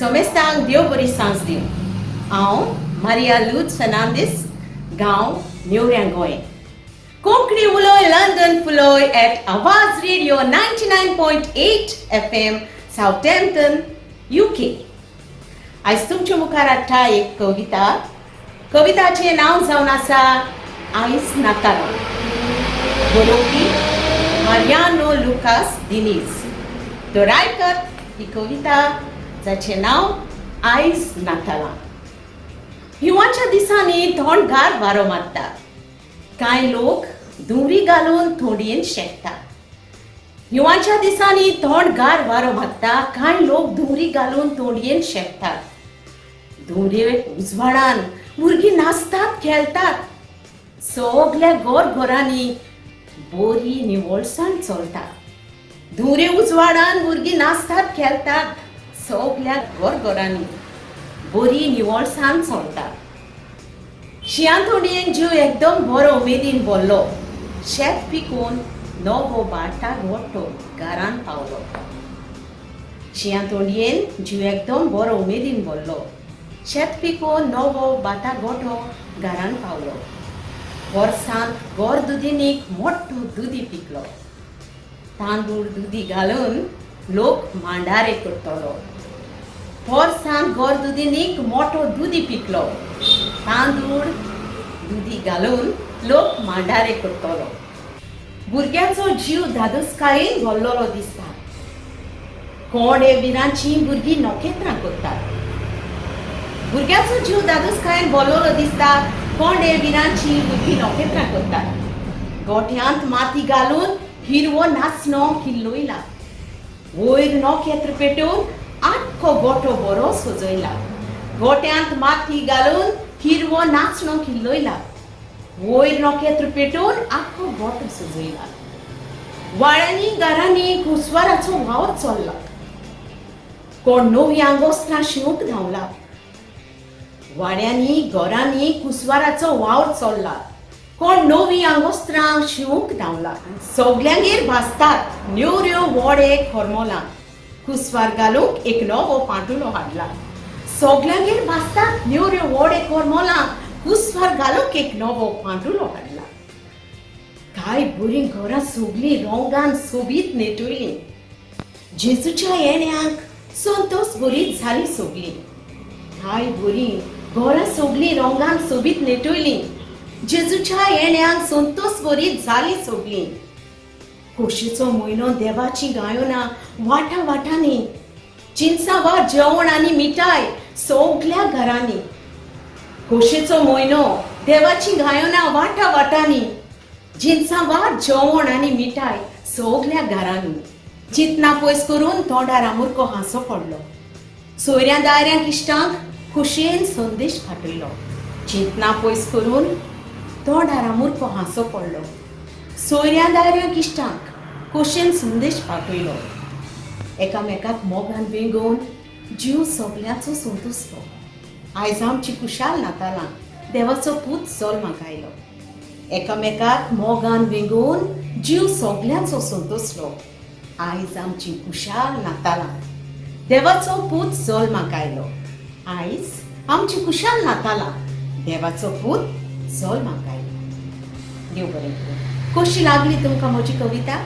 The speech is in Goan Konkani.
समेस्तांक देव बरी सांज दिवं. हांव मारिया लूज फेर्नांदीस, गांव नेवऱ्यां, गोंय. कोंकणी उलोय लंडन फुलोय at Awaaz radio 99.8 FM, Southampton, UK. आयज तुमच्या मुखार हाडटा एक कविता. कविताचें नांव जावन आसा आयज नातालां. बरोवपी मारियानो लुकास दिनीज. तर आयकत ही कविता जाचें नांव आयज नातालां. हिंवाच्या दिसांनी थंडगार वारो मारता. कांय लोक धुंवरी घालून थोंडयेन शेकता. हिंवाच्या दिसांनी थंडगार वारो मारता. कांय लोक धुंवरी घालून थोंडयेन शेकतात. धुंवरे उजवाडान भुरगीं नाचतात, खेळटात. सगल्या घर घरांनी बरी निवळसाण चलता. धुंवरे उजवाडान भुरगीं नाचतात, खेळटात. सगल्या घर घरांनी बरी निवळसाण चलता. शिंया थोंडयेन जीव एकदम बरो उमेदीन भरलो. शेत पिकून नवो बाटा गोठो घरान पावलो. शिंया तोंडयेन जीव एकदम बरो उमेदीन भरलो. शेत पिकोवन नवो बाटा गोठो घरान पावलो. वर्सांत गोर दुदीनीक मोठो दुदी पिकलो. तांदूळ दुदी घालून लोक मांडारे करतलो. पोरसांत गोर दुदीनीक मोठो दुदी पिकलो. तांदूळ दुदी घालून लोक मांडारे करतलो. भुरग्याचो जीव धादोसकायेन भरलेलो दिसता. कोंडे विरांची भुरगीं नखेत्रां करतात. भुरग्याचो जीव धादोसकायेन भरलेलो दिसता. कोंडे विरांची भुरगीं नखेत्रां करतात. गोठ्यांत माती घालून हिरवो नाचणो किल्लयला. वयर नखेत्र पेटोवन आख्खो गोठो बरो सजयला. गोठ्यांत माती घालून हिरवो नाचणो किल्लयला. वयर नखेत्र पेटोवन आख्खो गोठो सजयला. वाड्यांनी घरांनी कुसवाराचो वावर चल्ला. कोण नवी आंगोस्त्रां शिवंक धांवला. वाड्यांनी घरांनी कुसवाराचो वावर चल्ला. कोण नवी आंगोस्त्रां शिवंक धांवला. सगल्यांगेर भाजतात नेवऱ्यो, वडे, करमलां. कुसवार घालूंक एक नवो पांटुलो हाडला. सगल्यांगेर भाजतात नेवऱ्यो, वडे, करमलां. कुसवार घालूंक एक नवो पांटुलो हाडला. काय बरीं घरां सगलीं रंगान सोबीत नेटयलीं. जेजूच्या येण्याक संतोस बरीच जाली सगलीं. काय बरीं घरां सगलीं रंगान सोबीत नेटयलीं. जेजूच्या येण्याक संतोस बरीच जाली सगलीं. खोशेचो म्हयनो, देवाची गायनां वाटा वाटांनी. जिनसां वा जेवण आनी मिठाय सगल्या घरांनी. खोशेचो म्हयनो, देवाची गायनां वाटा वाटांनी. जिनसां वा जेवण आनी मिठाय सगल्या घरांनी. चिंतना पयस करून तोंडार आमुरको हांसो पडलो. सोयऱ्यां दायऱ्यांक इश्टांक खोशयेन संदेश पाठयलो. चिंतना पयस करून तोंडार आमुरको हांसो पडलो. सोयऱ्यां दायऱ्यांक इश्टांक खोशयेन संदेश पाठयलो. एकामेकाक मोगान वेंगोवन जीव सगल्यांचो संतुसलो. आयज आमची खुशाल नातालां, देवाचो पूत जल्माक आयलो. एकामेकाक मोगान वेंगोवन जीव सगल्यांचो संतोसलो. आयज आमची खुशाल नातालां, देवाचो पूत जल्माक आयलो. आयज आमची खुशाल नातालां, देवाचो पूत जल्माक आयलो. देव बरें करूं. कशी लागली तुमकां म्हजी कविता?